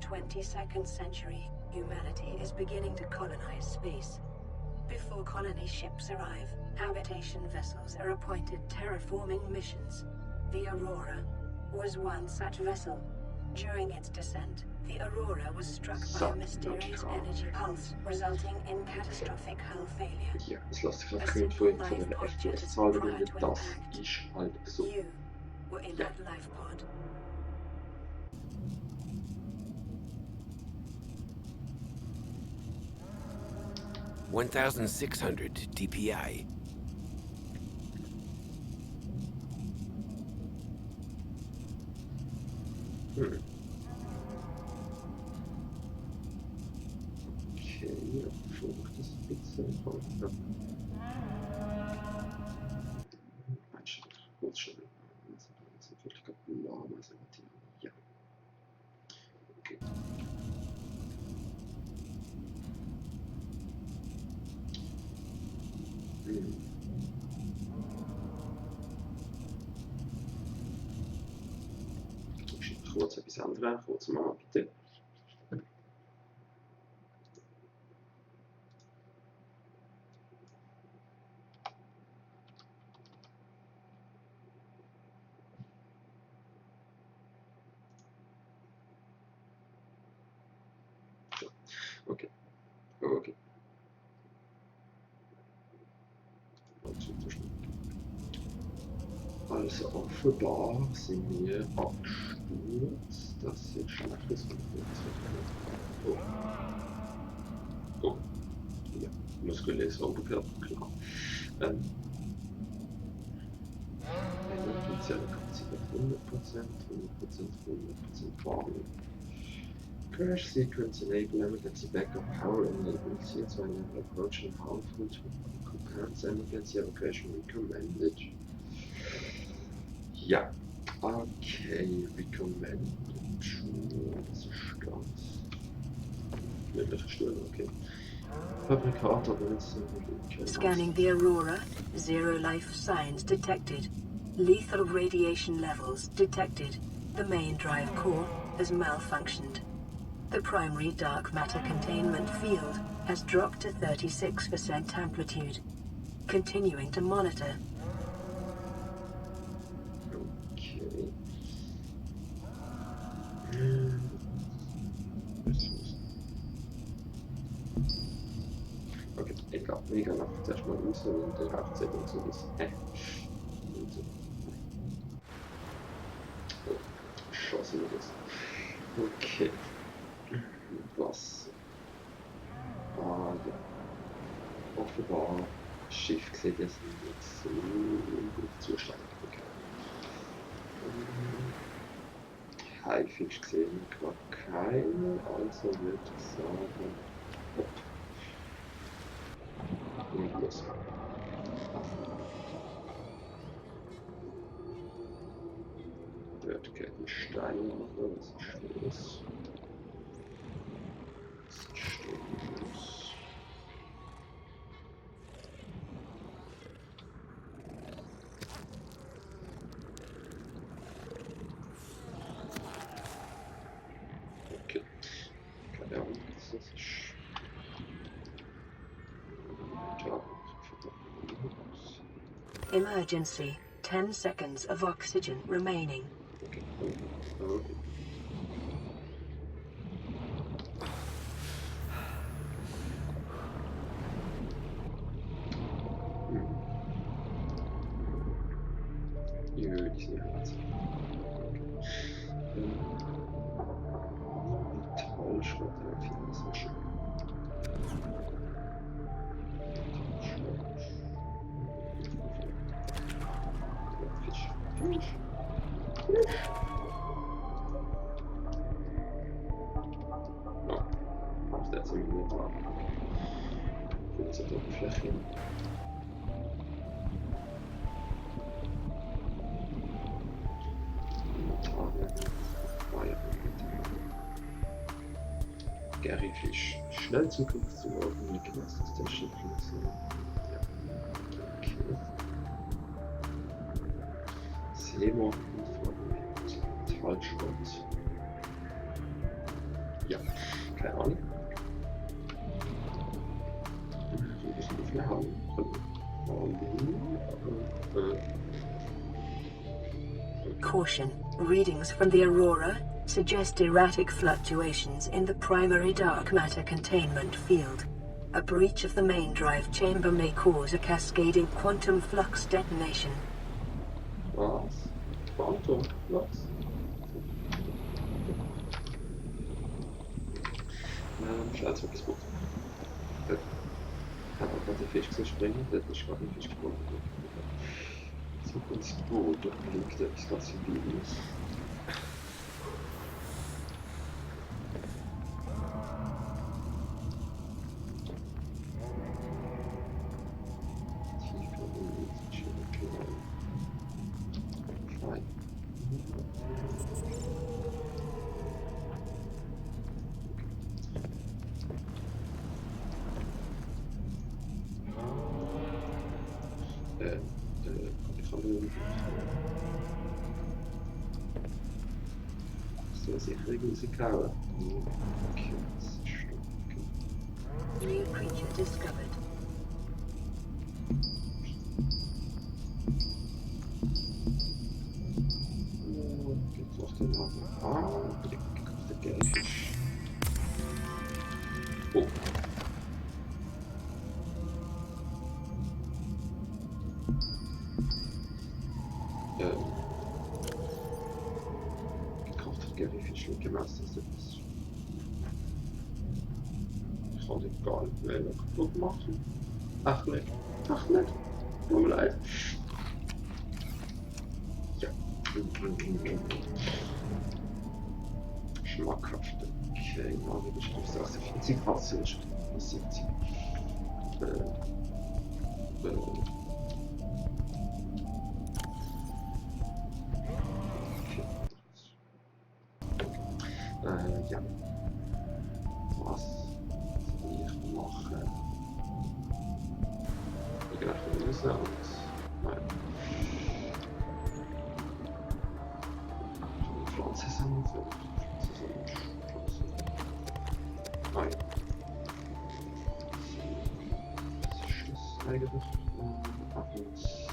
22nd century, humanity is beginning to colonize space. Before colony ships arrive, habitation vessels are appointed terraforming missions. The Aurora was one such vessel. During its descent, the Aurora was struck by a mysterious energy pulse, resulting in catastrophic hull failure. Ja, es lässt sich gerade schön von einer FPS-Zahl begründen. Das ist halt so. You were in that life pod. $1,600 DPI. Okay, versuche das ein bisschen heute. Kurz schon. Das ist natürlich gerade lahm, also ja. Okay. Kurz etwas anderes, kurz mal bitte. Okay. Okay. Also offenbar sind wir abgestürzt. Das ist schlechtes Oh. Oh. Ja, muskulös Oberkörper, klar. Energiezelle Kapazität 100%, 100% Warnung. Crash sequence enable emergency backup power enable CO2 level approaching harmful to occupants. Emergency evacuation recommended. Ja, okay, recommended. Das ist ganz mögliche Stelle, okay. Fabrikator Scanning the Aurora, zero life signs detected. Lethal radiation levels detected. The main drive core has malfunctioned. The primary dark matter containment field has dropped to 36% amplitude. Continuing to monitor. Okay. Okay, egal. Wir gehen einfach zuerst mal raus und dann rechts und so das. Und so. Oh, schossen wir das. Okay. Was? Ah, ja. Offenbar, das Schiff sieht jetzt nicht so gut Zustand. Okay. Haifisch gesehen, gerade keinen, also würde ich sagen, hopp. Und los. Dort geht ein Stein runter, was ist los? Was ist los? Okay. Keine Ahnung, was das ist. Emergency. 10 seconds of oxygen remaining. Okay. Okay. Die sind halt. Metallschrott, ja, viel ist ja schon. Fisch. Ja, auf der sind wir nicht dran. Kurze Oberfläche. Gary Fisch. Schnell Zukunft zu morgen mit Genestes der Schifflose. Ja. Okay. Seemorgen von Metallschrott. Ja, keine Ahnung. Wir müssen nicht mehr haben. Caution. Readings from the Aurora suggest erratic fluctuations in the primary dark matter containment field. A breach of the main drive chamber may cause a cascading quantum flux detonation. Was? Quantum Flux? Schnell zurückgespuckt. Ich habe gerade den Fisch gesehen springen, dort ist gerade ein Fisch gefunden. So ganz gut, da liegt etwas ganz Civiles. Ich kann nur so sicher rausgehauen. Okay, das ist stark. New creature discovered. Jetzt macht er mal. Der Gelbfisch. Oh. Gekaufter Gelbfisch und gemäß das etwas. Ich kann den gar nicht mehr kaputt machen. Ach nicht. Ach nicht. Tut mir leid. Ja. Schmackhaft. Okay, mal wieder Stoff 46 Wasser ist. Was sind sie? Ja. Was ich mache? Ich gehe nach Hause und... Nein. Pflanze sammeln. Nein. Was ist das eigentlich?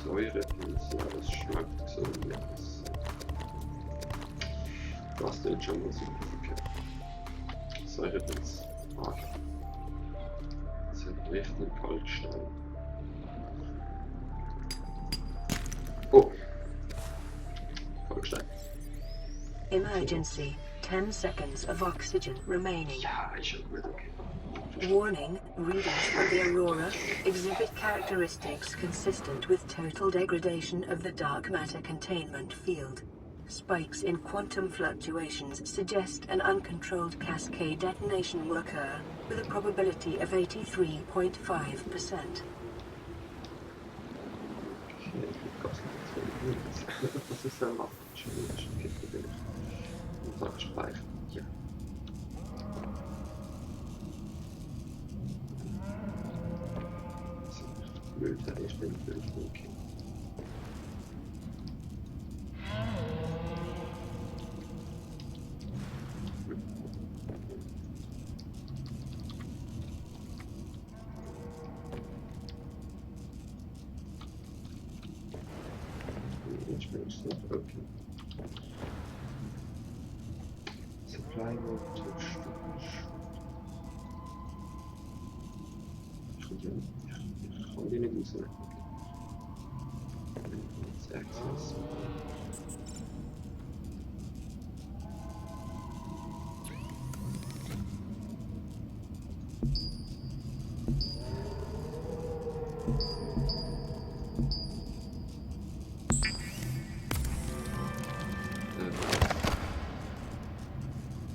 Säurepilze, das schmeckt so wie das. Das ist schon mal super verkehrt. Säurepilz. Ah. Das ist richtig Kalkstein. Oh. Kalkstein. Emergency. 10 seconds of oxygen remaining. Ja, ist schon gut, okay. Warning, readings from the Aurora exhibit characteristics consistent with total degradation of the dark matter containment field. Spikes in quantum fluctuations suggest an uncontrolled cascade detonation will occur with a probability of 83.5%. Was ist da noch? Schon geht und sag speichern. Ja. Blöd, ich bin blöd, okay. Ich bin nicht okay. Supply Mode Storage. Ich kann die nicht rausnehmen. Access.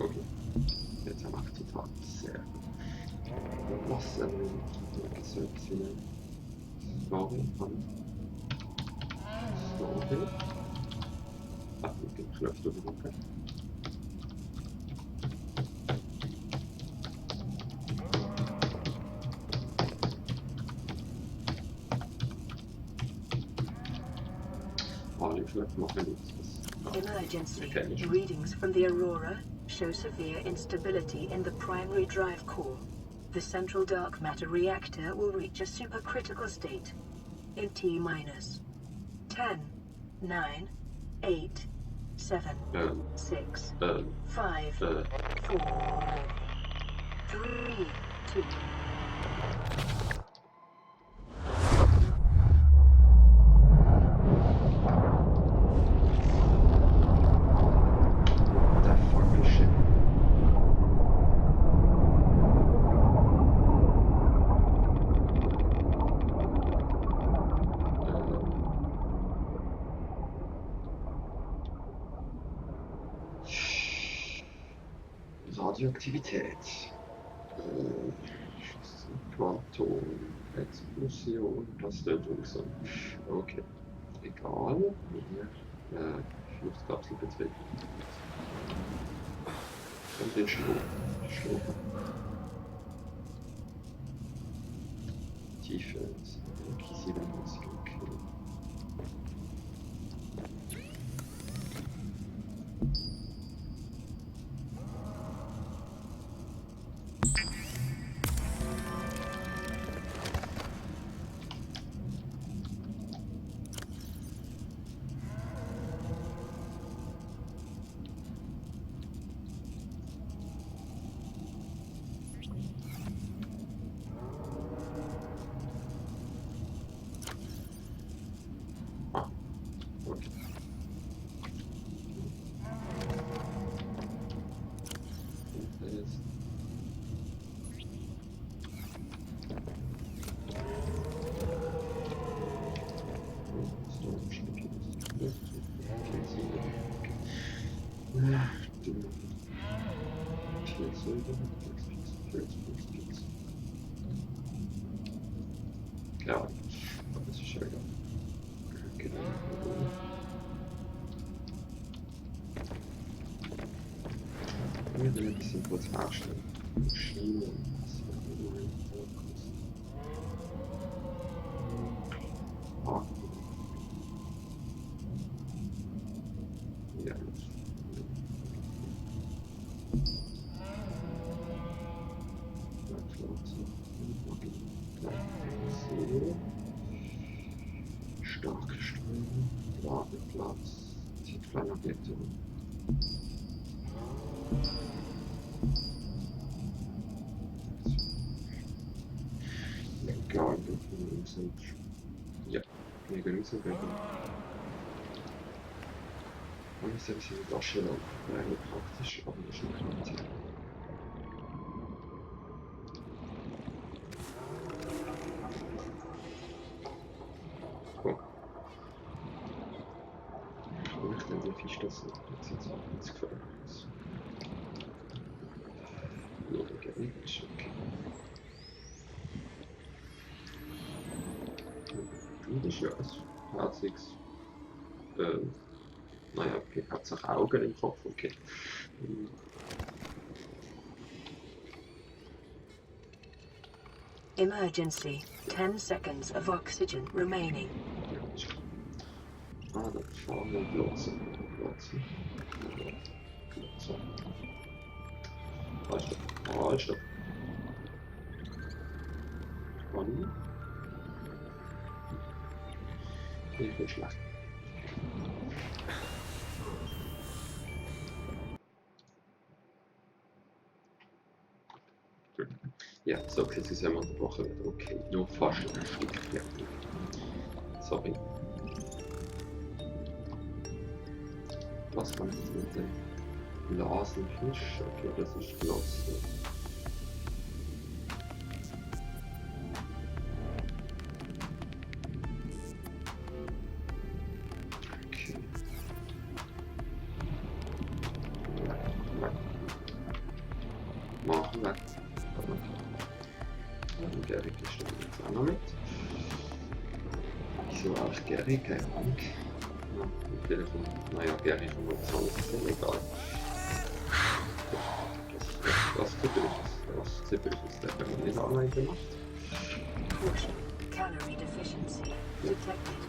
Okay. Jetzt haben wir 8 Tage. Sehr gut. Was da gibt es so ein bisschen Story von Story. Ach, mit dem Knopf drüber. Oh, den Knopf machen wir nicht. Emergency. Okay. Readings from the Aurora show severe instability in the primary drive core. The central dark matter reactor will reach a supercritical state in T-minus 10, 9, 8, 7, 6, 5, 4, 3, 2. Radioaktivität. Quantum-Explosion, das dort so. Okay. Egal. Fluchtkapselbetrieb. Und den Schlauch. Tiefe 97, okay. Ja, das ist ja egal. Genau. Wir werden ein bisschen kurz nachstellen. Schienen. Ja, starke Ströme, Ladeplatz, Tiefkleinobjekte. Egal, wir sind. Ja, wir genug sind wir. Man ist ein bisschen Wasche, praktisch, aber nicht schon knapp. Das ist jetzt auch ganz gefällig. Nur okay. Das ist ja ein herziges. Naja, okay, hat sich Augen im Kopf, okay. Emergency. 10 seconds of oxygen remaining. Ah, da fahren wir Glotze. Halt, stopp. Und? Ich bin schlecht. Ja, so, jetzt ist einmal unterbrochen wieder. Okay, nur fast ein Stück fertig. Sorry. Was kann ich mit dem Blasenfisch? Okay, das ist Glosse. Okay. Machen wir. Gary ist jetzt auch noch mit. Wieso auch Gary? Keine Ahnung. Naja, Gary kommt noch alles, ist ja egal. Was typisch ist, der wenn man nicht alleine macht. Calorie deficiency detected.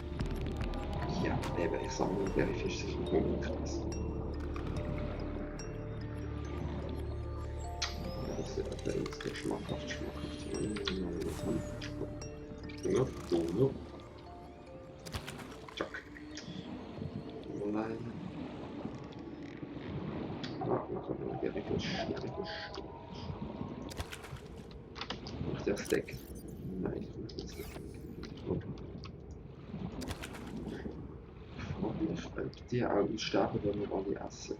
Ja, eben, ich sammle Gary Fisch sich im Umkreis. Der schmackhaft. Hunger. Zack. Nein. Ah, dann kommt noch der schnelle Sturm. Macht der Stack? Nein, ich mache das nicht. Die aussterben, wenn wir alle essen.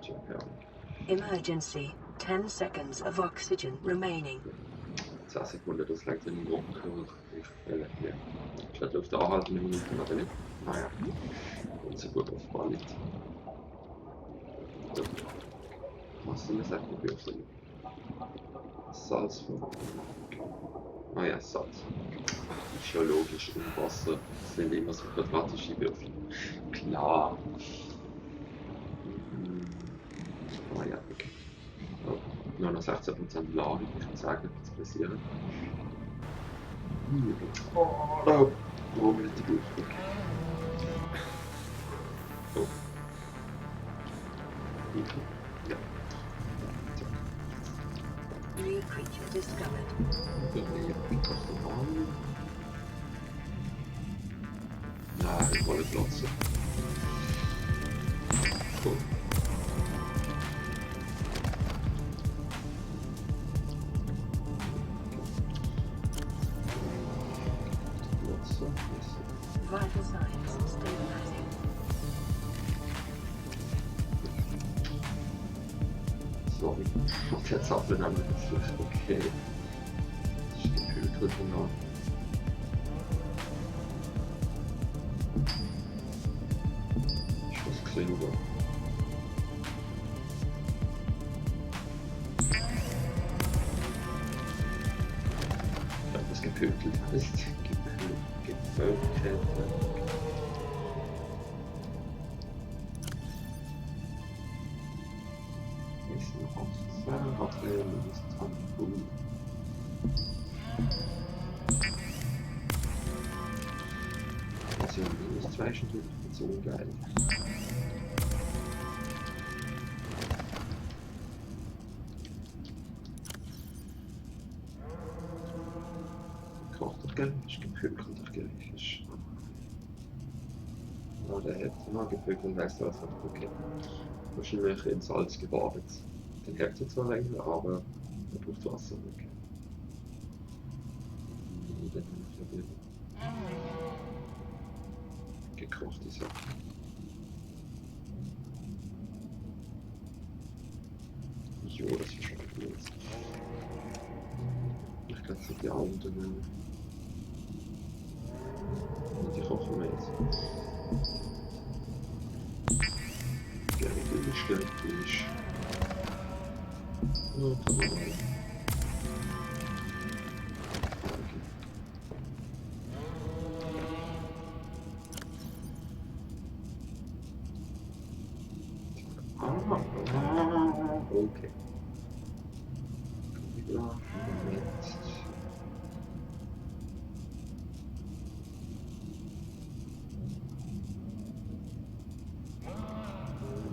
Tja, ja. Emergency. 10 seconds of oxygen remaining. 10 Sekunden, das legt in den Rücken. Ja. Ich werde Luft anhalten, eine Minute, aber nicht. Naja. Und so gut auf Ball nicht. Was soll das eigentlich würfeln? Salz. Ah ja, Salz. Ist ja logisch, im Wasser sind immer so quadratische Würfel. Klar. Ah ja, okay. Oh, nur noch 16% Ladung, ich kann sagen, was passiert. Oh, warum wird die Luft weg? Oh. Ja. New creature discovered. Ja, ich wollte platzen. Cool. Vital signs stabilizing. Sorry, ich jetzt abgenommen, das ist okay. Das ist die Kühltruhe genau. Ich muss gesehen, oder? Ich glaube, das gepökelt heißt. Gepökelt. Also, das Fleisch natürlich nicht so geil. Kocht doch gell? Ist gepökelt auf Griechisch. Ja, der hat mal gepökelt, weißt du was? Okay. Wahrscheinlich in Salz gebadet. Den hält er zwar länger, aber er braucht Wasser. Okay. Dann habe ich gekochte Sachen. Jo, das ist schon gut. Ich kann es die Augen nehmen. Und die kochen wir jetzt. Geld ist. Oh, kann man mal. Okay. Ja, jetzt.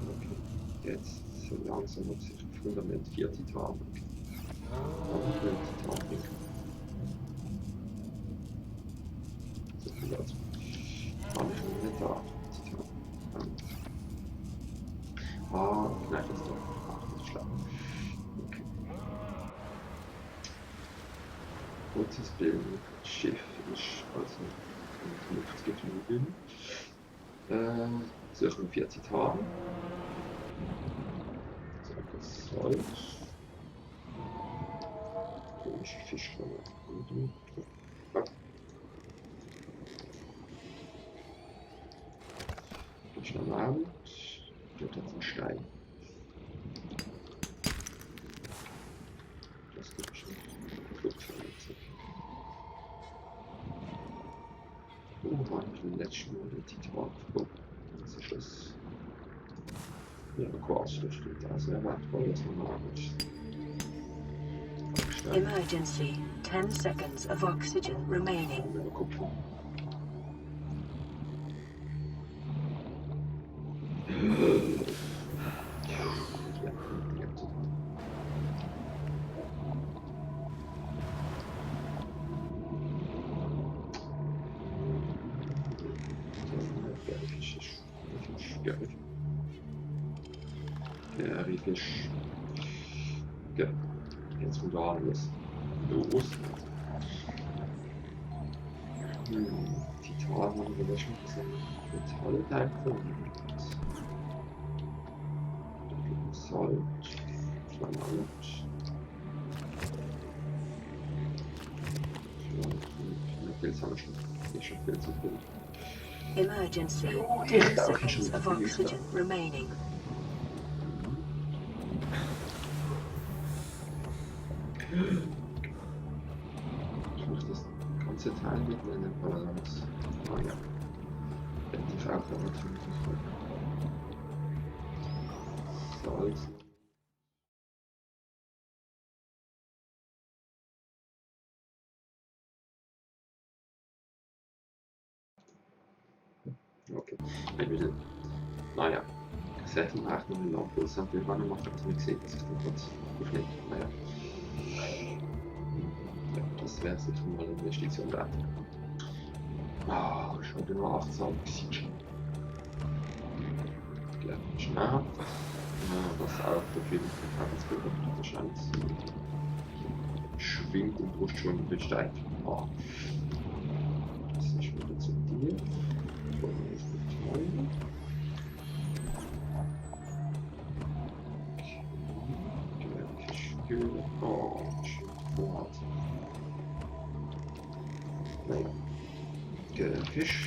Okay. Jetzt so langsam hat sich das Fundament 4 Titan. Aber ich will Titan nicht. So viel dazu. Habe ich nicht da. Titan. Ah, nein, das ist doch. Ach, das ist schlau. Okay. Kurzes Bild. Schiff ist also in Luftgetrieben. Suchen wir 4 Titanen. So, das Salz. Komische Fischklammer. Schnell Abend. Dort hat es einen Stein. Das gibt schon Flugverletzung. Oh, war ich im letzten Mal den Titan gefunden. Das ist das. Ja, Quarz, das stimmt. Also er war voll jetzt nochmal Abend. Emergency. 10 seconds of oxygen remaining. Mal gucken. Gut. Gary Fisch. Gut. Jetzt kommt da alles los. Titan haben wir da schon gesehen. Metallteil gefunden. Salt. Flamant. Pilze haben wir schon. Hier schon viel zu viel. Emergency. 10 seconds of oxygen remaining. Ich muss das ganze Teil mitten in den Balance. Ah ja. Die Farbe natürlich voll. Salz. Okay. Ich will. Naja. Setting macht noch eine Lampe. Das haben wir mal gemacht, dass wir gesehen, dass ich den kurz aufnehme. Naja. Ja, das wäre sicher mal eine Investition wert. Ah, schon nur 18 bisschen schon. Ja, schnell. Das auch dafür nicht verfahrensbehörden wahrscheinlich schwingt und Brustschwung besteigt. Ah. Das ist wieder zu dir. Und ist betreuen. Oh, Sport. Naja. Fisch.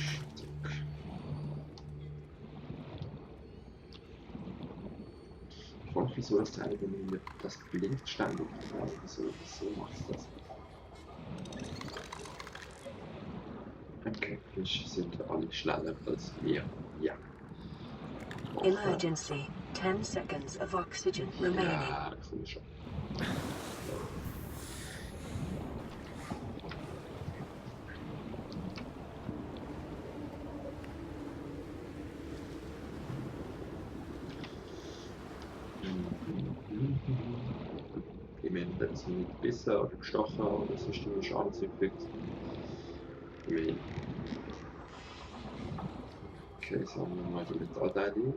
Ich frage mich, wieso das Teil, wenn man das blinkt ständig. Wieso macht es das? Okay, Fische sind alle schneller als wir. Ja. Emergency. 10 seconds of oxygen remaining. Ja, komm schon. Immerhin werden sie nicht besser oder gestochen oder sonst irgendwie Schaden zugefügt. Immerhin. Okay, sagen wir mal die Metallteile.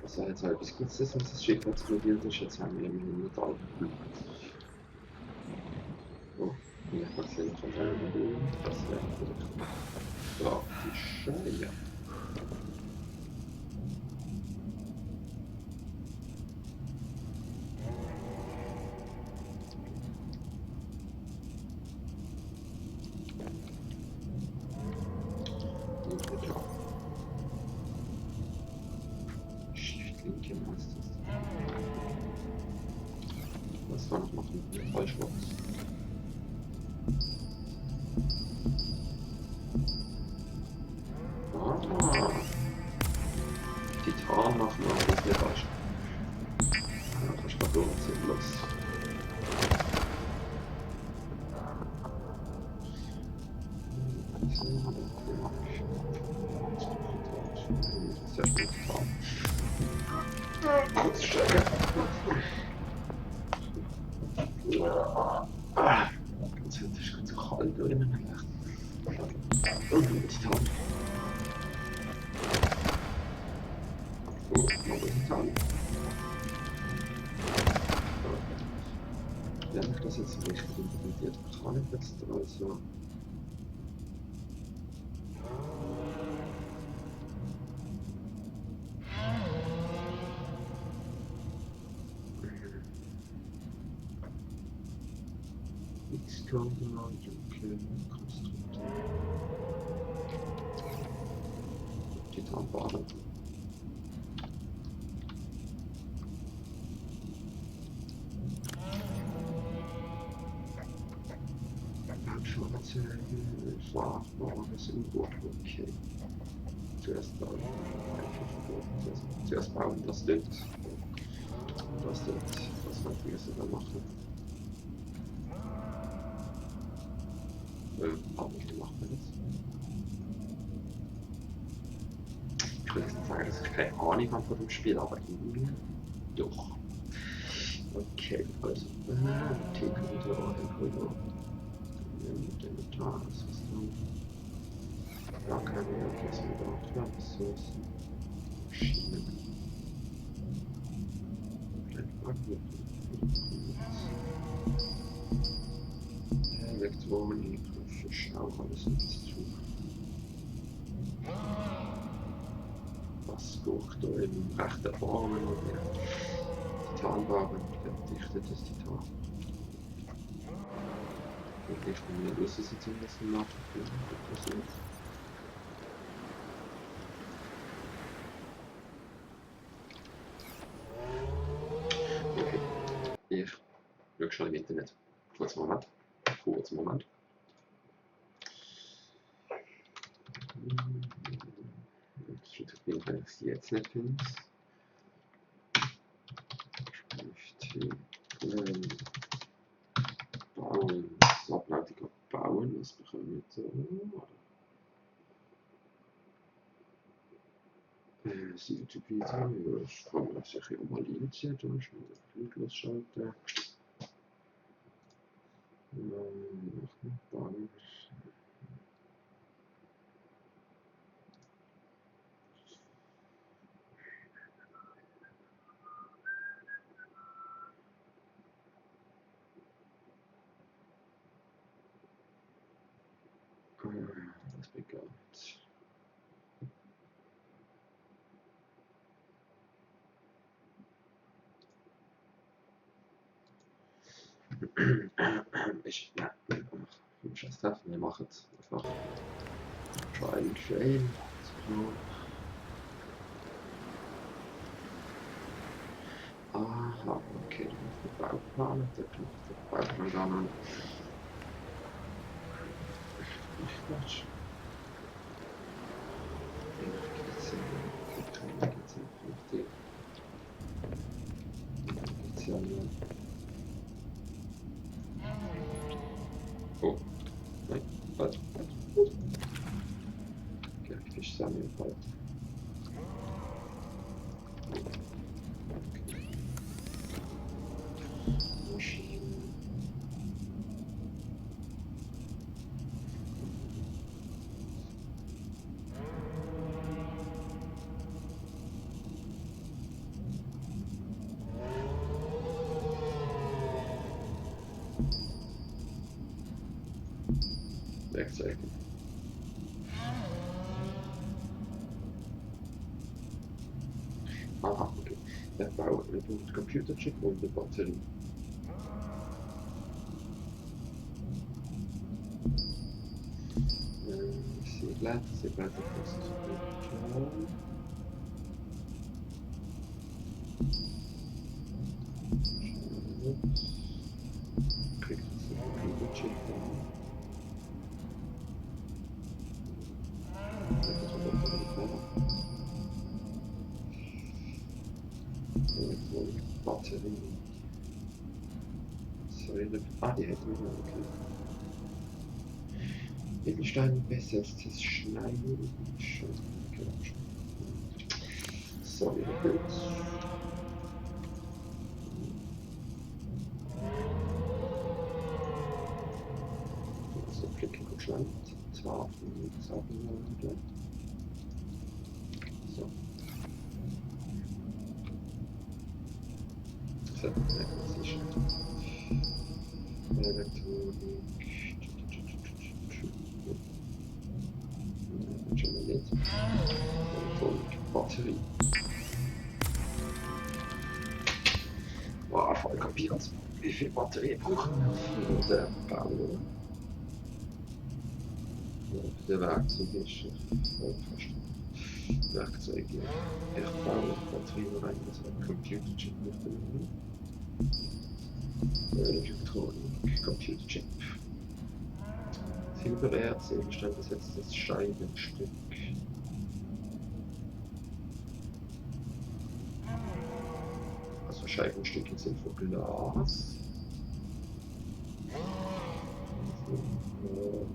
Also jetzt halt etwas Gutes, dass das Schiff explodiert ist. Jetzt haben wir immerhin Metall. Oh, hier passiert von der Bewegung. Das wäre natürlich praktisch. Ja. Was war noch machen? Fallschutz. Ah. Titan machen wir auch nicht falsch. Ja, Versprachung sind los. Sehr gut Titan. Kurz stärker. Ganz hübsch, ganz kalt oder immer noch. Und Titan. Noch ein Titan. Wenn ich das jetzt richtig interpretiert kann, ich jetzt also. Okay, Konstruktor. Titanbahn. Schwarze Schlafwagen sind gut. Okay. Zuerst bauen. Zuerst bauen das dort. Das dort. Was wollen wir jetzt dann machen? Aber wie macht man das? Ich würde jetzt nicht sagen, dass ich keine Ahnung habe von dem Spiel, aber irgendwie doch. Okay, also T-Korridor, L-Korridor. Das ist dann. Gar keine Ergebnisse mit Ressourcen. Maschinen. Vielleicht Elektronik, Fisch, auch alles nichts zu. Was kocht da im rechten Formen oder Titanwaren, verdichtetes Titan. Und ich bin mir los, ist jetzt irgendwas im Nachhinein. Okay, ich schaue schon im Internet. Kurzen Moment. Ich bin, wenn ich sie jetzt nicht finde. Bauen. Ableitiger bauen. Was bekommen wir da? YouTube-Video. Das kann man sich ja mal reinziehen. Da ist noch ein Flug losschalten. Bauen. Das begann. Scheiß drauf, wir machen es einfach Trial and Fail. Aha, okay, dann ist der Bauplan, der Bauplan gar nicht. Quatsch. Oh, nein, warte. Okay, Fisch sammeln halt. Maschinen. Werkzeuge. Aha, okay. Der Bau mit dem Computerchip und der Batterie. Sie bleibt etwas zu tun. Kriegt es einen Computerchip. Batterie. Säule. Ah, die hätten wir noch, okay. Edelstein besser als das Schneiden. Säule gut. So, Klicken gut schneiden. Tafeln, Tafeln. So. Acquisition. Elektronik. Schon mal nicht. Elektronik. Batterie. Boah, voll kapiert. Wie viel Batterie brauchen wir für den Bau? Der Werkzeug ist fast Werkzeuge. Ich baue Batterie rein, das hat Computerchip nicht drin. Elektronik, Computerchip. Silbererz, Edelstein besetztes Scheibenstück. Also Scheibenstücke sind von Glas.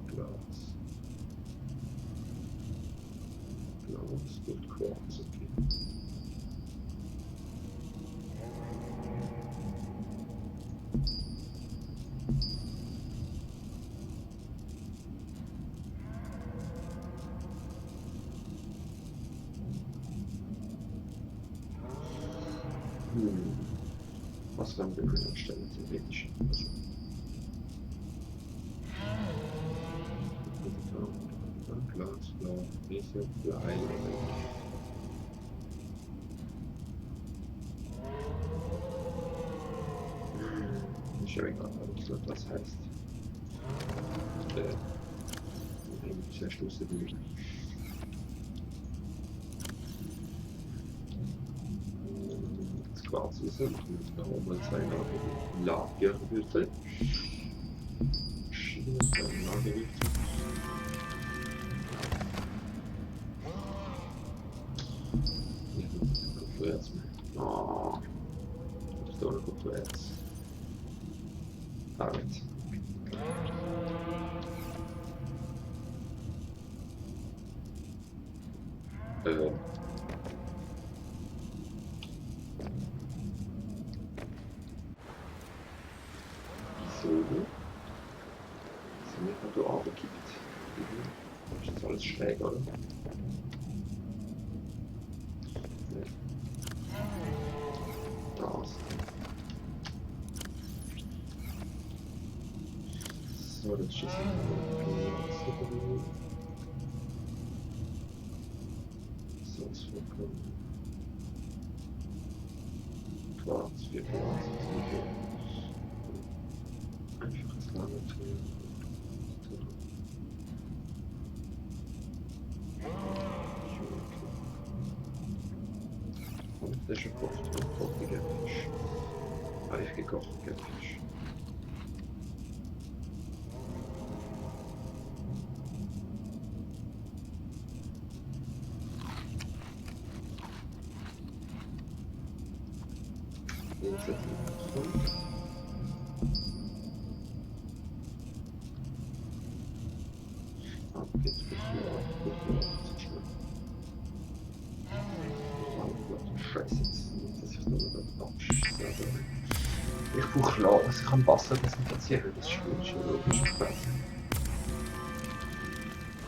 Glas. Glas und Quarz, okay. Was wir können anstellen, theoretisch. Also, Glas, Blau, Riese, Blei. Ich habe gerade nicht, was das heißt. Sehr Schlüsse belegen. Das Quarz ist es. Da haben wir zwei Lagerwürfel. Verschiedene Lagerwürfel. Kupfererz. Oh, das ist doch ein Kupfererz. Arbeit. So. Was mir da auch gibt. Das ist alles schräg, oder? Nee. Das. So, das ist sonst vollkommen. Quarz, 4 Quarz, einfaches Lagermaterial. Und frischer Kocht und kochiger Fisch. Reif gekochter Fisch. Ich brauche klar, dass ich am Wasser desinfizieren, das ist schwierig, logisch Spaß.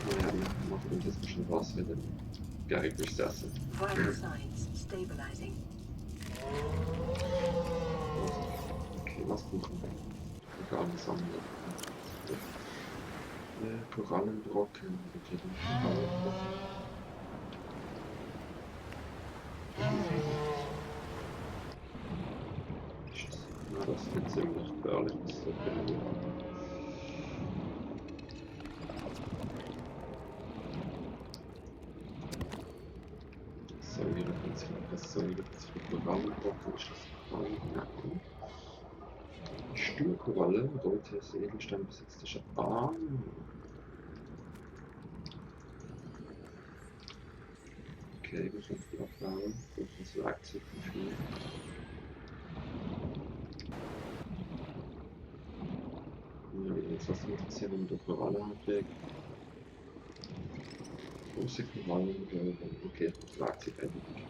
Ja, wir machen jetzt ein bisschen Wasser, dann gehe ich durchs Essen. Vital signs stabilizing. Okay, was brauchen wir? Korallen sammeln. Korallenbrocken. Okay, Korallenbrocken. Na, das wird ziemlich gefährlich, das ist okay. Korallenbrocken ist das Korallen. Stuhlkoralle, rotes Edelstein besetzte Schaban. Okay, wir können die abbauen. Das ist das Werkzeug von viel. Ja, jetzt was mich interessiert, wenn wir Koralle ankriegen. Große Korallen, okay, das Werkzeug eigentlich.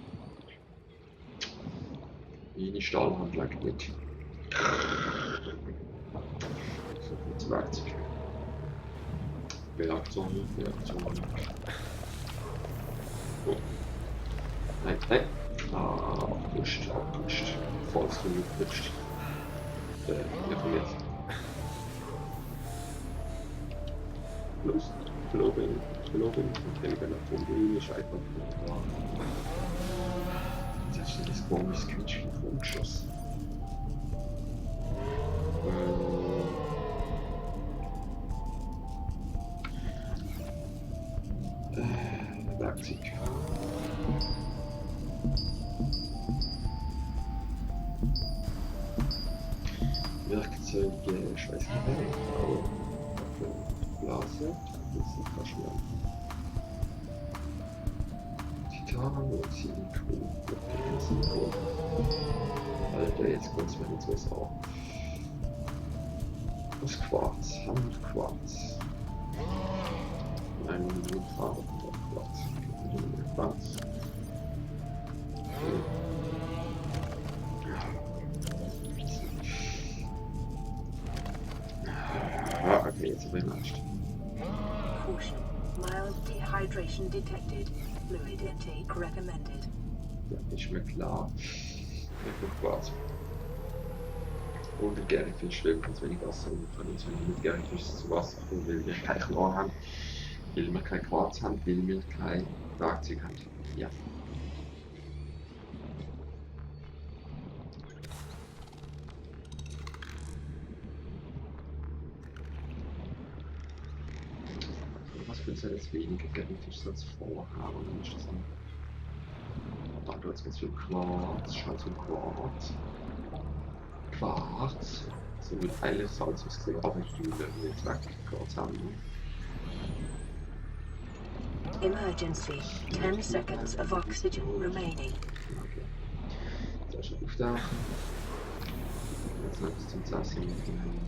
Meine Stahlhand lag nicht. So viel zu Werkzeug. Werkzeug. Oh. Nein. Abgerutscht. Falls du nicht rutscht. Wir kommen jetzt. Los. Verlobung. Okay, wir können nach oben ist einfach da. Jetzt hast du das komisches Quietschen vorgeschossen. Werkzeug. Werkzeug, ich weiß nicht mehr, aber Blase, das ist nicht schwer. Titan und Silikon. Okay, Silikon. Alter, jetzt kommt's mir jetzt was auf. Das Quarz, Handquarz. Ein Metall und Quarz. Quarz. Okay, jetzt habe ich Angst. Caution. Mild dehydration detected. Fluid intake recommended. Ja, ist mir klar. Ich bin Quarz. Und der Gärifisch will ganz wenig Wasser und kann uns mit Gärifisch zu Wasser kommen, weil wir kein Chlor haben, weil wir kein Quarz haben, weil wir kein Werkzeug haben. Ja. Was für uns jetzt weniger Gärifisch als vorher, und dann ist das noch. Da du jetzt ganz viel Quarz, Schatz und Quarz. Quarz. So wird eigentlich Salz ausgesehen, aber ich will nicht wirklich Quarz haben. Emergency. 10 seconds of oxygen remaining. Okay. Da ist er aufgetaucht. Jetzt noch etwas zum Essen mitnehmen.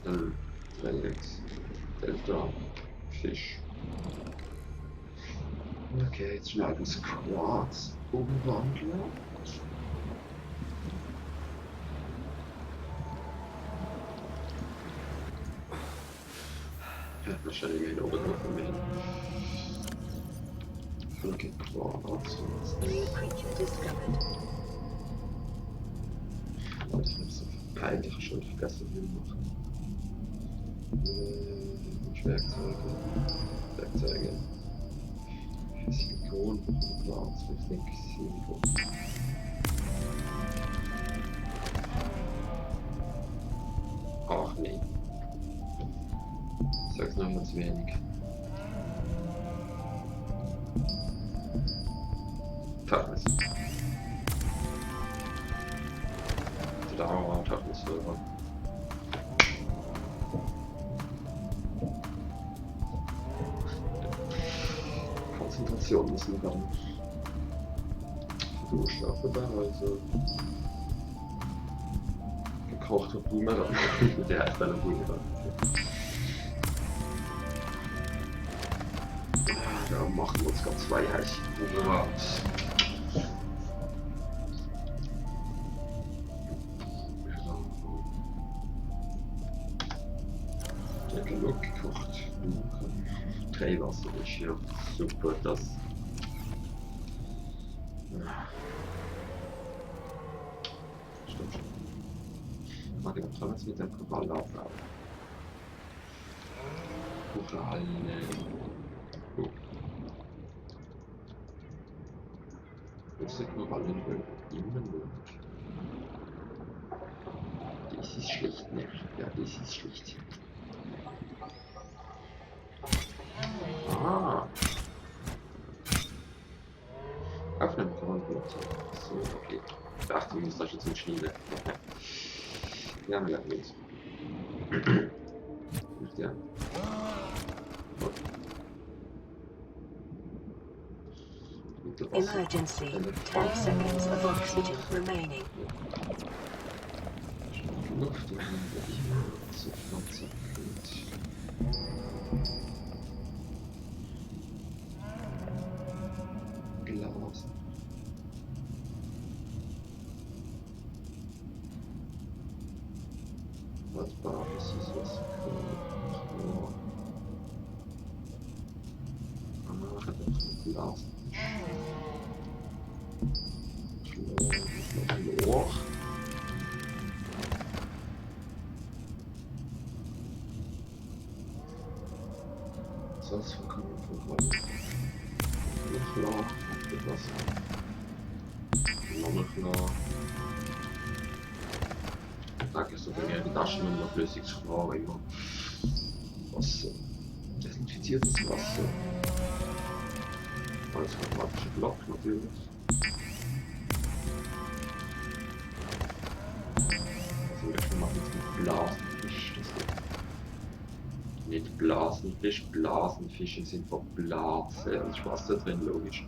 Dann Dreiecks. Delta. Fisch. Okay, jetzt schnell das Quarz umwandeln. Ja, wahrscheinlich wieder oben drauf von mir. Okay, Quarz. New creature discovered. Oh, das ist so peinlich, schon vergessen, wie wir machen. Werkzeuge. Silikon, Quarz, ich denke Silikon. Ach nee. Ich sag's noch mal zu wenig. Toughness. Da war Toughness selber. Konzentration müssen wir dann durchschlafen da, also gekochter Boomerang. Der heißt eine Boomerang. Da machen wir uns gerade 2 heiße Boomerangs. Ja, genug gekocht. 3 Wasser ist ja super, das. Stimmt schon. Warte, was kann jetzt mit dem Korall aufbauen? Koralle. Oh. Große Korallen immer nur. Das ist schlecht, ne? Ja, das ist schlecht. Ah. Aufnehmen kann man gut. So, okay. Beachtung, ich muss das jetzt entschneiden. Ja, wir lernen jetzt. Nicht ja. Emergency. 10 seconds of oxygen remaining. Luft zu Pflanze. Glas. Was Bares ist was Chlor. Ah, hat auch Glas. Chlor. Sonst kann man von Chlor. Etwas. Nochmal Chlor. Danke, so bei mir in die Taschen und noch flüssiges Chlor immer. Wasser. Desinfiziertes Wasser. Als quadratischer Block natürlich. Also wir machen jetzt mit Blasenfisch. Das geht. Nicht Blasenfisch, Blasenfische sind von Blase. Da ist Wasser drin, logisch.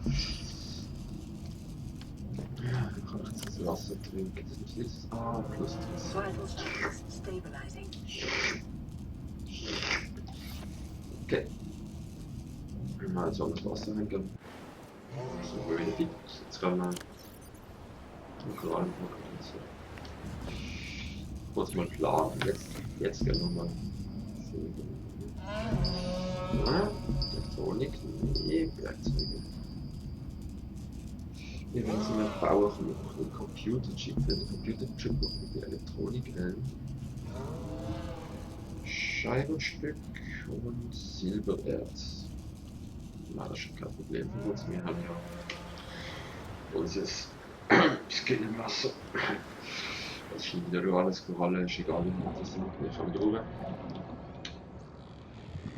Dann kann ich jetzt das Wasser trinken. Das ist jetzt plus 3. Vital signs stabilizing. Okay. Mal so das Wasser hängen. So, wir wieder fit. Jetzt können wir den Korallen machen und so. Kurz mal planen. Jetzt gehen wir mal. Ja, Elektronik, nee, Werkzeuge. Wir müssen wir brauchen noch einen Computerchip, für den Computerchip noch mit der Elektronik ein. Scheibenstück und Silbererz. Na, das ist schon kein Problem für uns. Wir haben ja unser Skillwasser. Das ist wieder über alles Koralle, ist egal, das sind wir von drüber.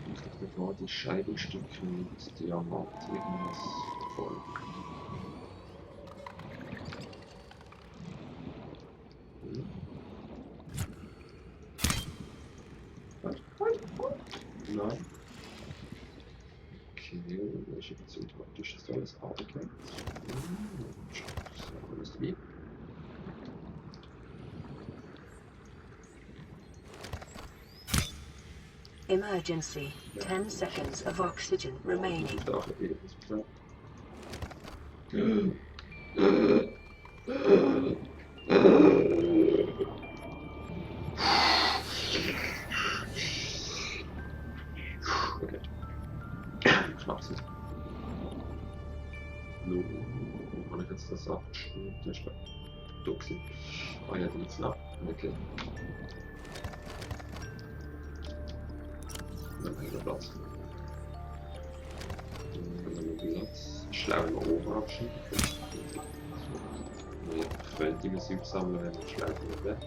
Und bevor die Scheibenstücke mit Diamant irgendwas voll. Nein. Okay, welche Beziehung praktisch ist alles aufgeklärt? So, ist wie? Emergency. 10 seconds of oxygen remaining. Doch, okay, das ist klar. Okay. Schnapsen. Nun, kann ich jetzt das abschneiden? Der ist Duxi. Ah ja, die jetzt ab. Okay. Dann haben wir Platz. Dann haben wir Platz. Schlau nach oben abschieben. Wir können die Musik sammeln, wenn wir schlau nicht weg.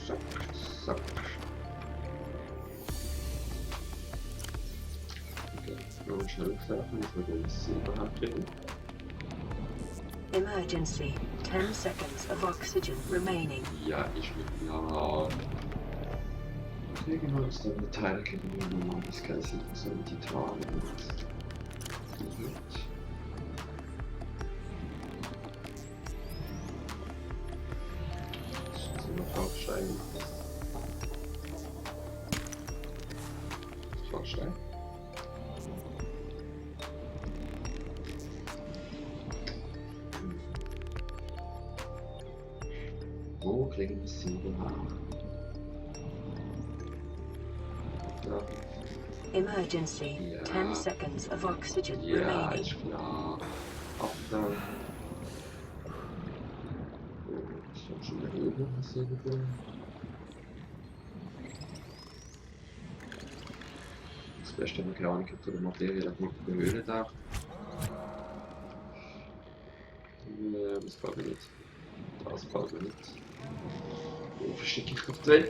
Zack, zack. Okay, nur schnell treffen, dass wir das Silber hinkriegen. Emergency. 10 seconds of oxygen remaining. Ja, ich bin klar. Kriegen wir uns dann eine Teilkennung, das kann sich so ein Titan und so noch aufsteigen. Aufsteigen. Wo kriegen wir Silber nach? Emergency. Ja. 10 seconds of oxygen Ja, remaining. ist klar. Abdanken. Ich habe schon eine Höhe passiert. Das Beste Mechanik für die Materie, das nicht in der Höhle da. Das gefällt mir nicht. Das gefällt mir nicht. Wo verstecke ich noch drin?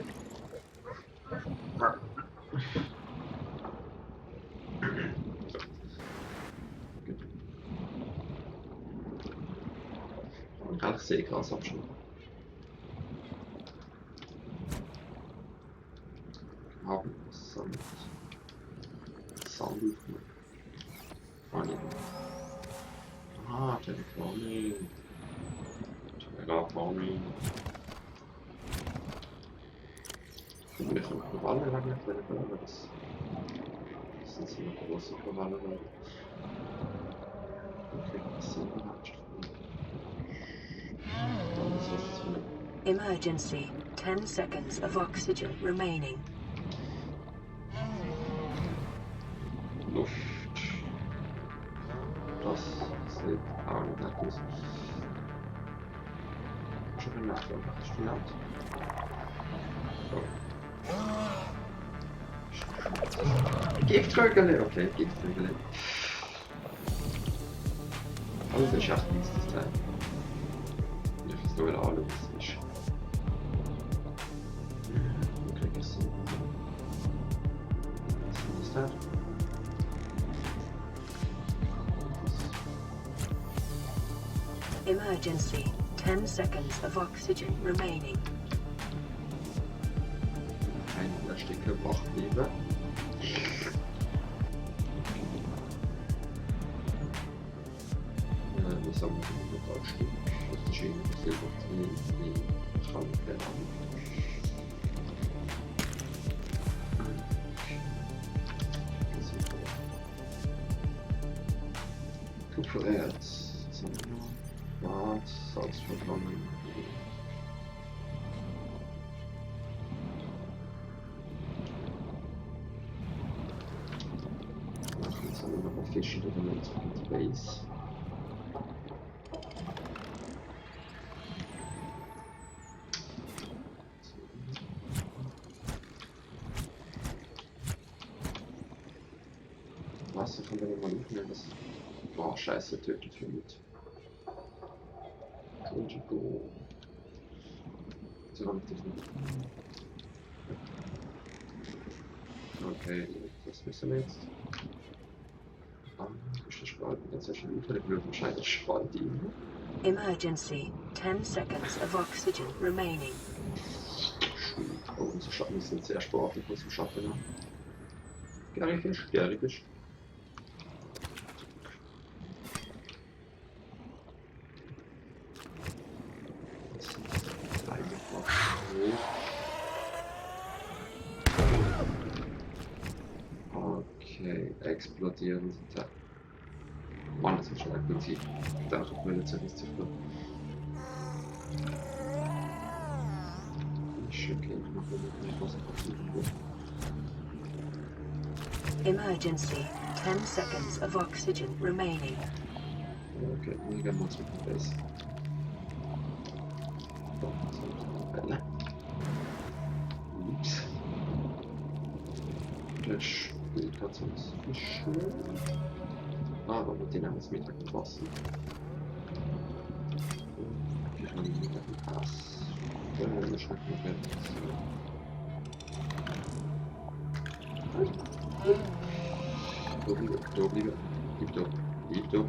Kann ich Seegras abschneiden. Haben Sand. Sand aufnehmen. Ah, nicht. Ah, Telefoning. Telefoning. Wir können Koralle lang aber das sind so große Koralle. Okay, das sind wir Emergency. 10 seconds of oxygen remaining. Luft. Das sieht auch nicht nach aus. Schon eine Nacht, das ist die Nacht. So. Giftvögel, okay, Giftvögel. Also der Schacht ist das Teil. Ich verstehe wieder alles, was ist. Wo krieg ich so? Was ist das? Emergency. 10 seconds of oxygen remaining. Ein Stücke wach lieber. Wir sammeln ein Stück aus der Schiene, Silber, die Schranke an. Kupfererz, Quarz, Salz verbrauchen. Jetzt haben wir noch fischen oder nicht zurück in die Base. Wasser kann man mal aufnehmen, das... Boah, scheiße, tötet für mit. Entschuldigung. So habe ich das nicht. Okay, das müssen wir jetzt. Ist der Spalt jetzt ja schon wieder? Der wird wahrscheinlich Spalt in. Emergency. 10 seconds of oxygen remaining. Oh, unsere Schatten sind sehr sportlich aus dem Schatten. Ne? Gärifisch, Gärifisch. Das sind drei okay, explodieren sind da. Mann, das ist schon ein Prinzip. Da hat man jetzt nicht zu viel. Ich okay, ich mache nicht was passiert. Emergency. 10 seconds of oxygen remaining. Okay, wir gehen mal zurück in Base. Ups. Das spielt gerade so ein Fischen. Aber mit denen haben wir es Mittag mit Wasser. Wir haben Mittag mit Ass. Wir schmecken noch etwas. Da bleiben. Bleib da.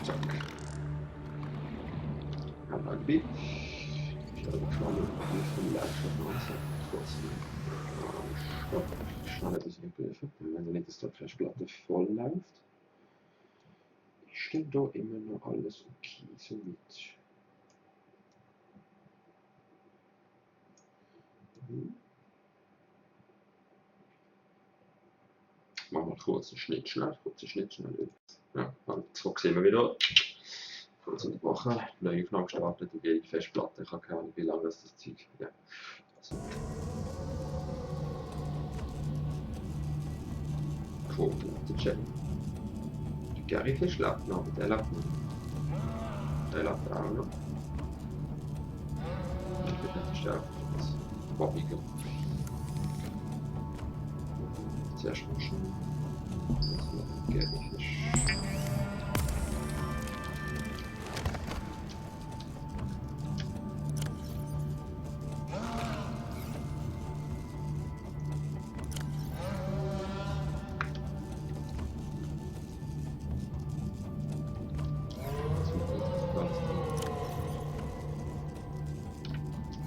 Zack. Haben wir Gebiet. Ich habe gespannt, wie viel Leidenschaft man hat. Trotzdem. Stopp. Schnell etwas überprüfen. Wenn nicht, dass die Festplatte voll läuft. Ist denn da immer noch alles okay somit? Machen wir kurz einen Schnitt schnell. Ja, zurück sind wir wieder. Kurz unterbrochen, neue Aufnahme gestartet und jede Festplatte. Ich habe keine Ahnung, wie lange das Zeug. Ja. Also. Quotencheck. Der Gärifisch lebt noch, der lebt noch. Der lebt auch noch. Ich bin nicht gestärkt. Das Bobbige. Zuerst mal schon. Das ist noch ein Gärifisch.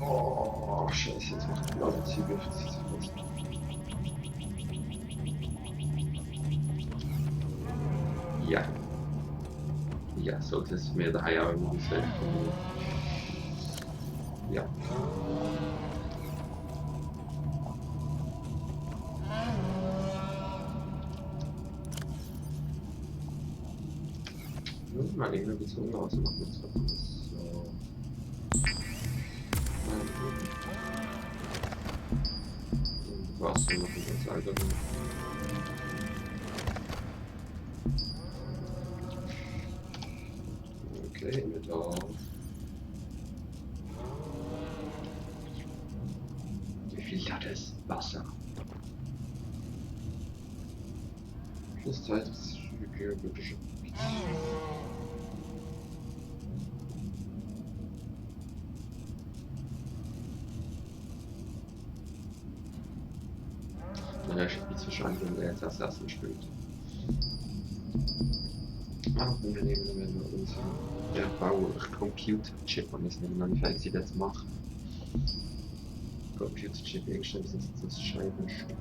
Oh, scheiße, jetzt macht die alle Züge. Ja. Ja, so ist es mir daheim auch immer gesagt. Ja. Mal irgendwie ein bisschen aus, machen wir jetzt so. Was wir machen jetzt einfach nur. Okay, mit da. Wie viel hat es? Wasser. Das Zeit ist bitte schon. Der ist wahrscheinlich, wenn der jetzt Assassin spielt. Und wir nehmen dann unseren Computer-Chip und jetzt nehmen wir noch nicht, das machen. Computer-Chip eingestellt, das ist das Scheibenstück.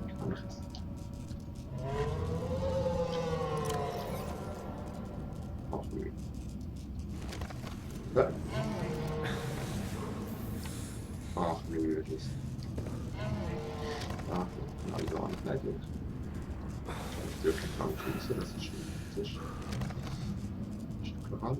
Ach nö. Ach nö, das ist. Ach, also auch nicht leid wird. Ich wirklich krank schließe, das ist schon. Das ist klar,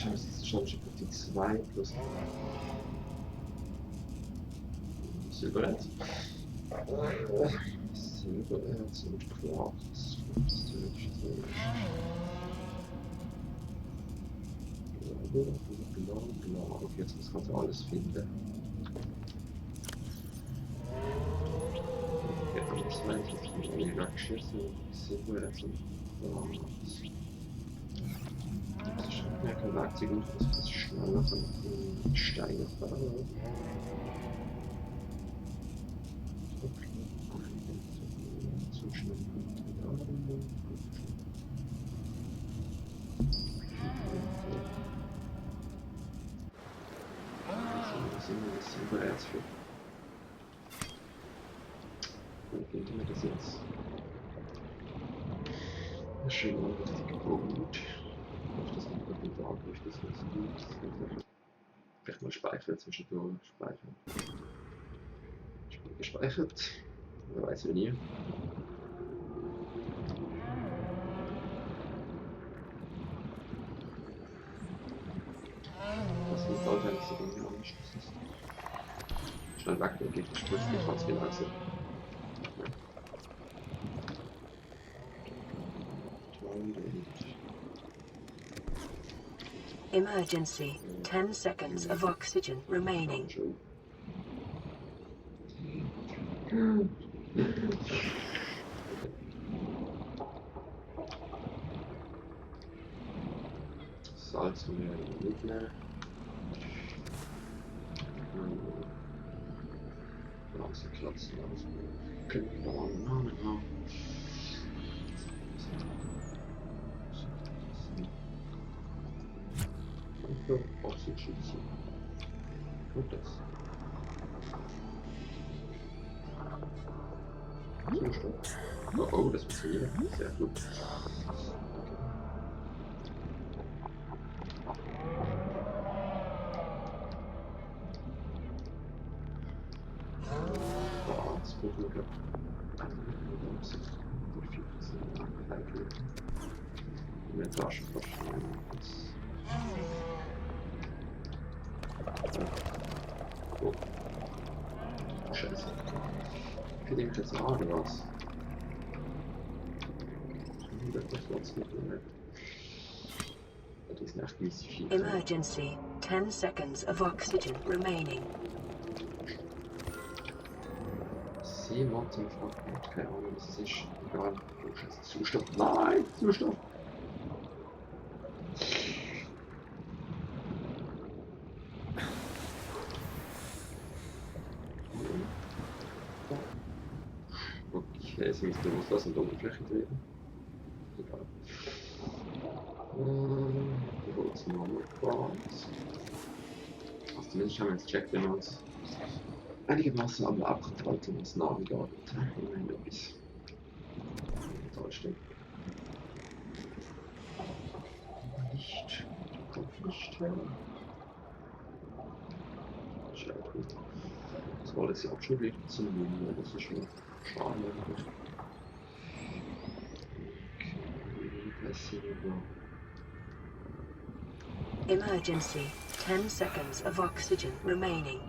Scheiße, das ist schon die 2 plus Silbererz. Silbererz und Quarz. Bla. Okay, jetzt muss man alles finden. Okay, anders weiß ich nicht, wie weggeschissen. Silbererz und Quarz. Das ist schon mehr kein Werkzeug und das ist schneller von Steine fahren. So schnell. Silbererz für. Wo finden wir das jetzt? Das ist schon mal richtig gut. Ich das nicht mehr gut an, ich das nicht gut. Vielleicht mal speichern zwischendurch. Speichern. Gespeichert. Wer weiß wie nie. Das ist halt nicht so genau anschließend. Schnell weg, dann geht die Spritze, die trotz viel Achse. Emergency. 10 seconds of oxygen remaining. Salz von mir nicht mehr. Langsam klatzen, genau. Oxygen. Und das. Zustand. Oh, das funktioniert. Sehr gut. Das gucken wir gleich. Inventar oh. Scheiße. Für den jetzt auch was. Das ist echt nicht viel. Emergency. 10 seconds of oxygen remaining. Seemonster fragt, keine Ahnung, was es ist. Egal. Oh, Scheiße. Zustoff. Nein! Zustoff! Okay, sie müssen loslassen und Oberfläche treten. Egal. Wir holen uns nochmal Quarz. Also zumindest haben wir jetzt gecheckt, wenn wir uns einigermaßen am Abgrund halten und uns Navigator. Immerhin etwas. Toll stimmt. Nicht. Kommt nicht her. Sehr cool. Das war alles Abschnitt wirklich zum Nehmen, das ist schon schade. Emergency. 10 seconds of oxygen remaining.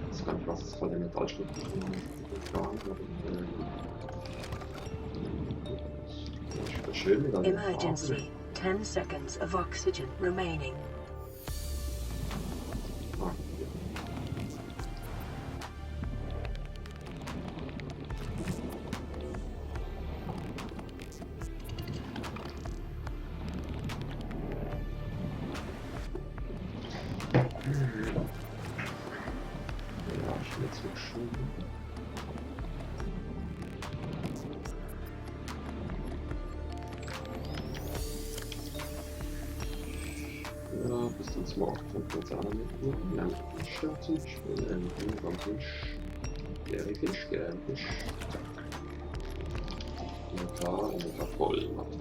Das kann ich was ist von der Metallstück Emergency. 10 seconds of oxygen remaining. Bis zum Smart kommt uns auch noch mit. Ja, starten. Ich will ganz nicht. Gary Fisch, Gary Fisch. Inventar voll machen.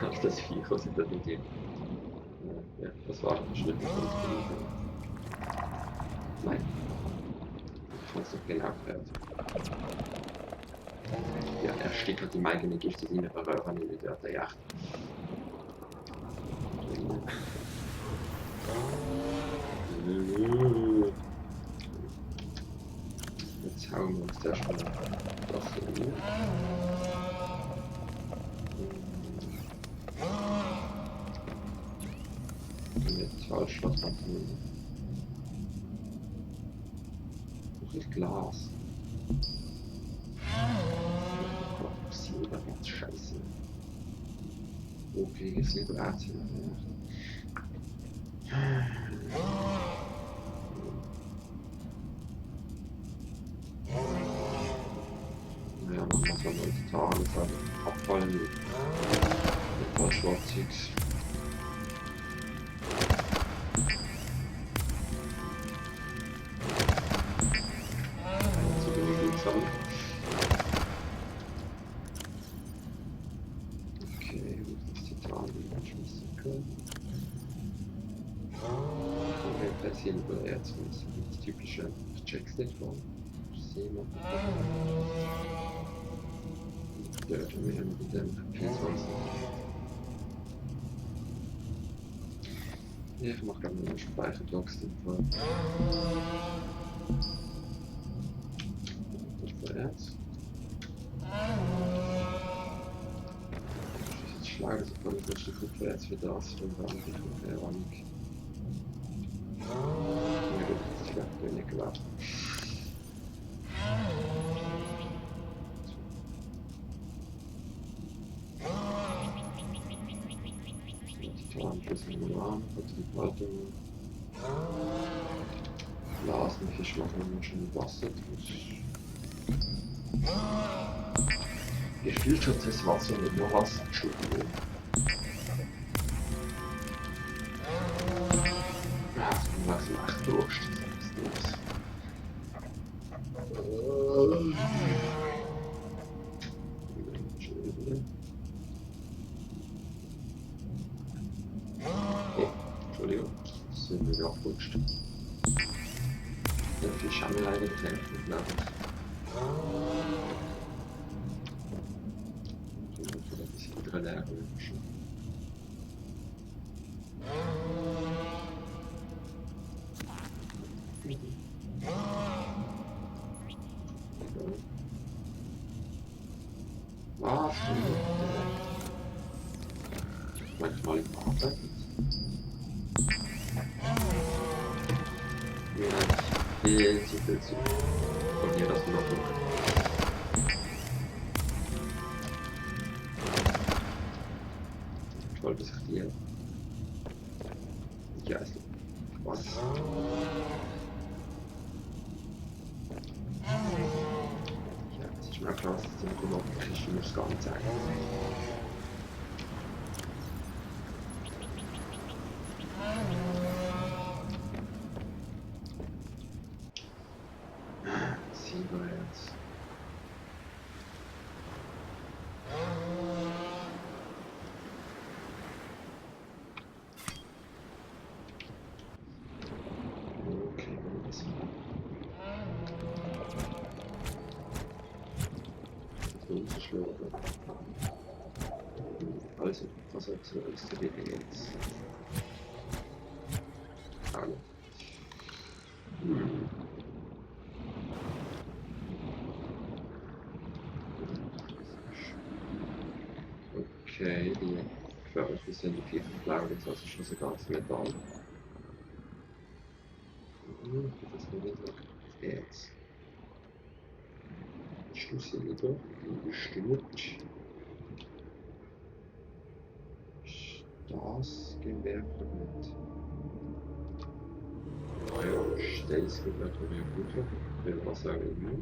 Ach, das Vieh, was ich da mit dem. Ja, das war ein Schritt. Nein. Ich weiß doch genau gehört. Ja, er stickert die eigene Gifte in ihre Röhren in der Yacht. Jetzt hauen wir uns da schon das hier. Falsch, was man tun. Noch ein Glas. Silber, ganz scheiße. Okay, jetzt Liberatien. Ja, man muss ja mal Tage abfallen mit ein paar Schwarzzigs. Okay, das ist Titan, die man schmissen können. Okay, passieren über Erz, das typische Checks nicht vor. Sehen wir. Dort haben wir mit dem 24. Ja, ich mache gerade noch einen Speicherblocks den Fall. Erz. Ich schlage so von ein Stück Kupfererz für das und dann die Kupfereronik. Ja gut, ich werde nicht gewartet. Titan plus Mineral, Konzentratung. Blasenfisch machen wir schon mit Wasser. Gefiltertes Wasser mit nur Wasser, Entschuldigung. Ja, das macht echt Durst, das ist nichts. Oh, Entschuldigung, das sind wir abgerutscht. Ja, viel Schammel leider bekämpfen, glaube ich. Was? Manchmal im Arbeiten. Ja, viel zu viel zu. Von hier das noch durch. Ich wollte sich dir. Ja, ist was? Ja, es ist mir klar, dass es im Grunde ist, ich muss es gar nicht sagen. Silberherz. Okay, das umzuschlagen. Also, was ist der BD jetzt? Alle. Okay, die Körper sind die 4 Blau, das ist schon so ganz Metall. Das ist nicht noch Erz. Schlüssel bestimmt. Das gehen wir mit. Ja. Stays mit Laboratorium gut, wenn was sagen immer.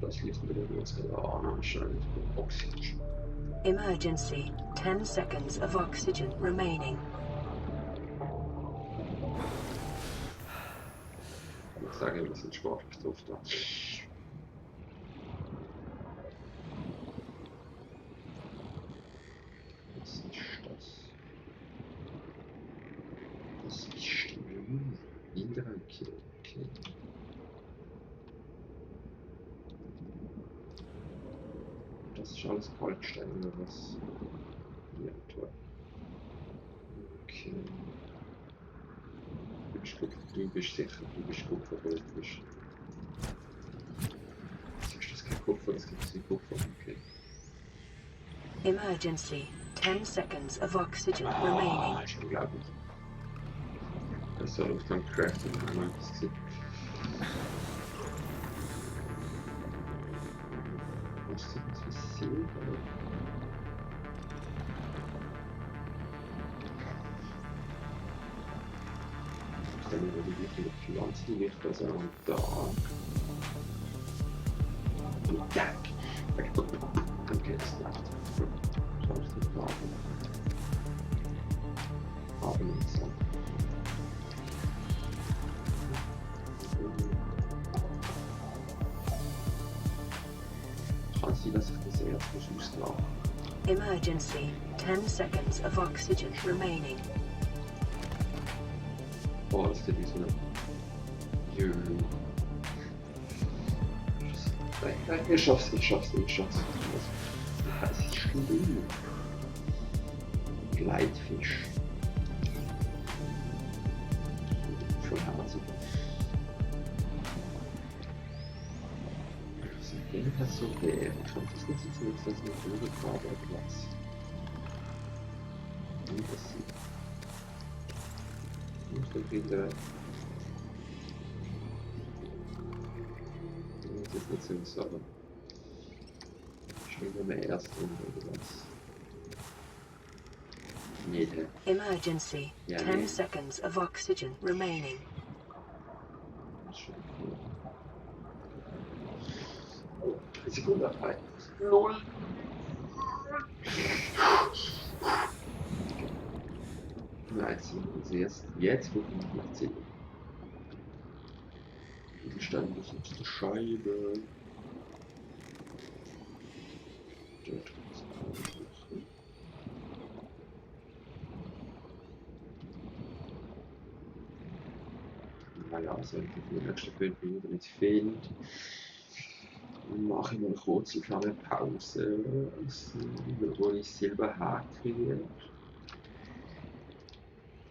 Das liegt mit der Ursache an, anscheinend Oxygen. Emergency. 10 seconds of oxygen remaining. Ich sage, wir sind schwach getroffen da. Was ist das? Das ist stimmt. Indrake. Okay. Das ist alles Kalkstein oder was? Ja, toll. Okay. Du bist sicher, du bist Kupfer, oder du bist. Ist das kein Kupfer? Das gibt es kein Kupfer. Okay. Emergency. 10 seconds of oxygen remaining. Das ist unglaublich. Das soll auf dem Crafting haben, das gesehen. Was ist das für Silber? Dann würde ich die Pflanze, die liegt also am Tag. Am Tag! Dann geht es nicht. Schau ich nicht nach. Aber nicht so. Kann sein, dass ich das erst auslasse. Emergency. 10 seconds of oxygen remaining. Oh, das geht wie so eine Jöl. Nein, ich schaff's. Das ist schlimm. Gleitfisch. Voll Hase. Also, wenn das so wäre, ich hoffe, das ist jetzt das mit Übertragerplatz. Wie das sieht. Und dann wieder. Das ist nicht so, aber. Schwingen wir erst oder was? Nee, der. Emergency. Ja, 10 nee. seconds of oxygen remaining. Das ist schon cool. Oh, 3 Sekunden frei. LOL! Nein, jetzt gucken wir nach 10. Die standen bis auf der Scheibe. Dort naja, also wenn die nächsten 5 Minuten nicht fehlen, mache ich mal eine kurze kleine Pause, wo ich Silber herkriege.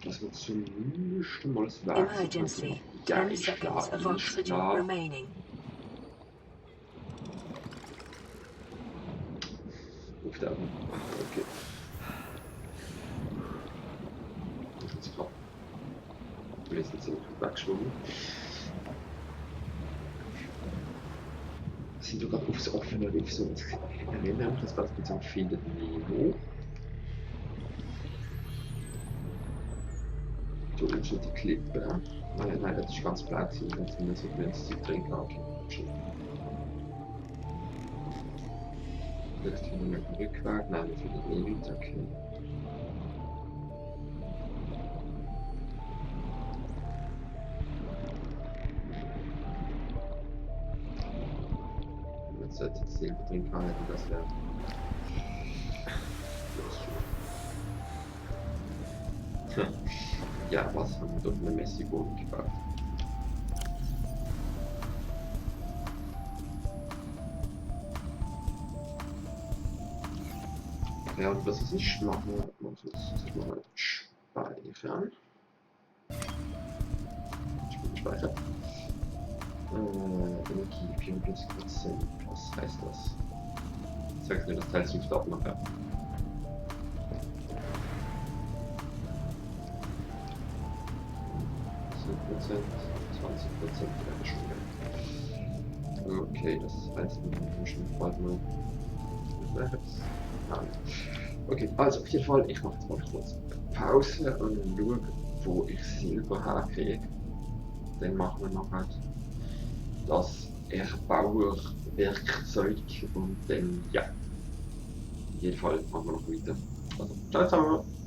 Das wird zumindest mal das Werk. Emergency. Ja, 10 seconds of ist oxygen klar. remaining. Auf der okay. Jetzt kommt. Wir sind jetzt weggeschwommen. Sind du gerade aufs offene Riff so erinnern, das war jetzt am Findet Nemo. Du nimmst die Klippe. Nein, das ist ganz blau gewesen, wenn es mir so ein Zeug drin gab. Vielleicht finden wir den Rückweg. Nein, wir finden eh weiter. Okay. Wenn es jetzt Silber drin kann, hätte das wäre. Ja, was haben wir dort eine Messi-Boden gebaut? Ja, und was ist nicht machen wir mal speichern. Speichern. Energie 54%. Was heißt das? Zeigt mir das Teil zum Stop nachher. Prozent, 20% wäre schon. Okay, das heißt, wir müssen bald mal. Okay, also auf jeden Fall, ich mache jetzt mal kurz Pause und schaue, wo ich Silber herkriege. dann machen wir noch halt das Erbauerwerkzeug und dann, ja, in jedem Fall machen wir noch weiter. Also, ciao zusammen!